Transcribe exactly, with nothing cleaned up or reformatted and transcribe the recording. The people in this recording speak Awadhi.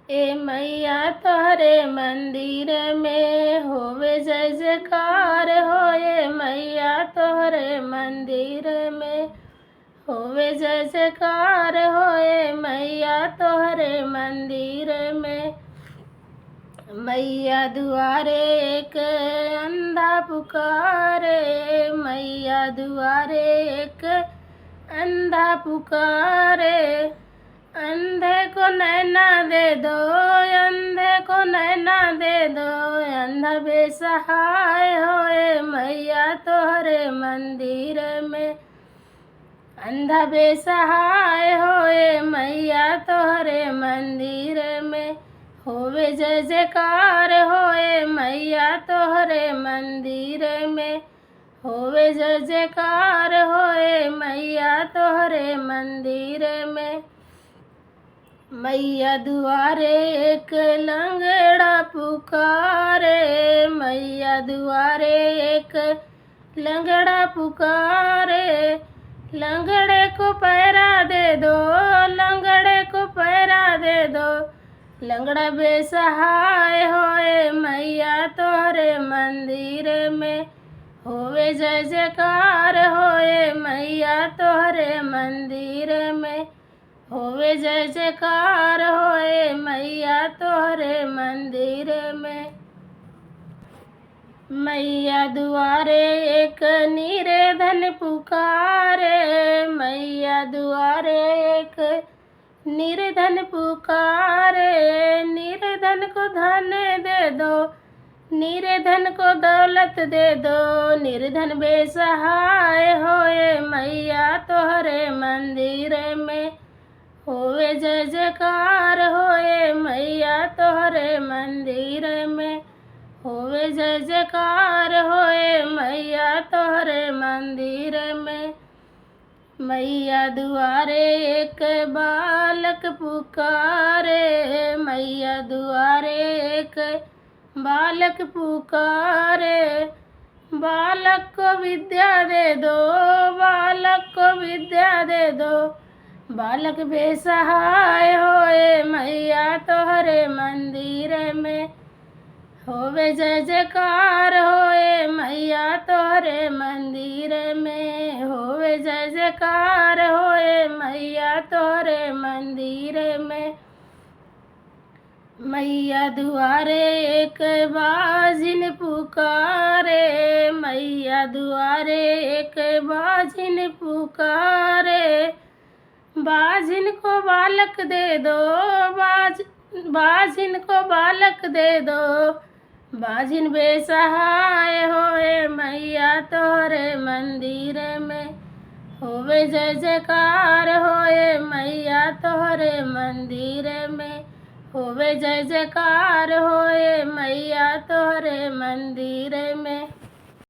ए मैया तोहरे मंदिर में होवे जय जयकार हो, ए मैया तोहरे मंदिर में होवे जय जयकार हो, ए मैया तोहरे मंदिर में। मैया दुआरे एक अंधा पुकारे, मैया दुआरे एक अंधा पुकारे, अंधे को नैना दे दो, अंधे को नैना दे दो, अंधा बेसहाय होए मैया तोहरे मंदिर में, अंधा बेसहाय होए मैया तोहरे मंदिर में, होवे जय जयकार होए मैया तोहरे मंदिर में, होवे जय जयकार होए मैया तोहरे मंदिर में। मैया दुआरे एक लंगड़ा पुकारे, मैया दुआरे एक लंगड़ा पुकारे, लंगड़े को पैरा दे दो, लंगड़े को पैरा दे दो, लंगड़ा बेसहाय होए मैया तोहरे मंदिर में, होवे जय जयकार होए मैया तोहरे मंदिर में, होवे जय जयकार होए मैया तोहरे मंदिर में। मैया दुआरे एक निर्धन पुकारे, मैया दुआरे एक निर्धन पुकारे, निर्धन को धन दे दो, निर्धन को दौलत दे दो, निर्धन बेसहाय होए मैया तोहरे मंदिर में, होवे जय जयकार होए मैया तोहरे मंदिर में, होवे जय जयकार होए मैया तोहरे मंदिर में। मैया दुआरे एक बालक पुकारे, मैया दुआरे एक बालक पुकारे, बालक को विद्या दे दो, बालक को विद्या दे दो, बालक बेसहाय होए मैया तोहरे मंदिर में, होवे जय जयकार होए मैया तोहरे मंदिर में, होवे जय जयकार होए मैया तोहरे मंदिर में। मैया दुआरे एक बाजिन पुकारे, मैया दुआरे एक बाजिन पुकारे, बाजिन को बालक दे दो, बाज-, बाजिन को बालक दे दो, बाजिन बेसहाय होए मैया तोहरे मंदिर में, होवे जय जयकार होए मैया तोहरे मंदिर में, होवे जय जयकार होए मैया तोहरे मंदिर में।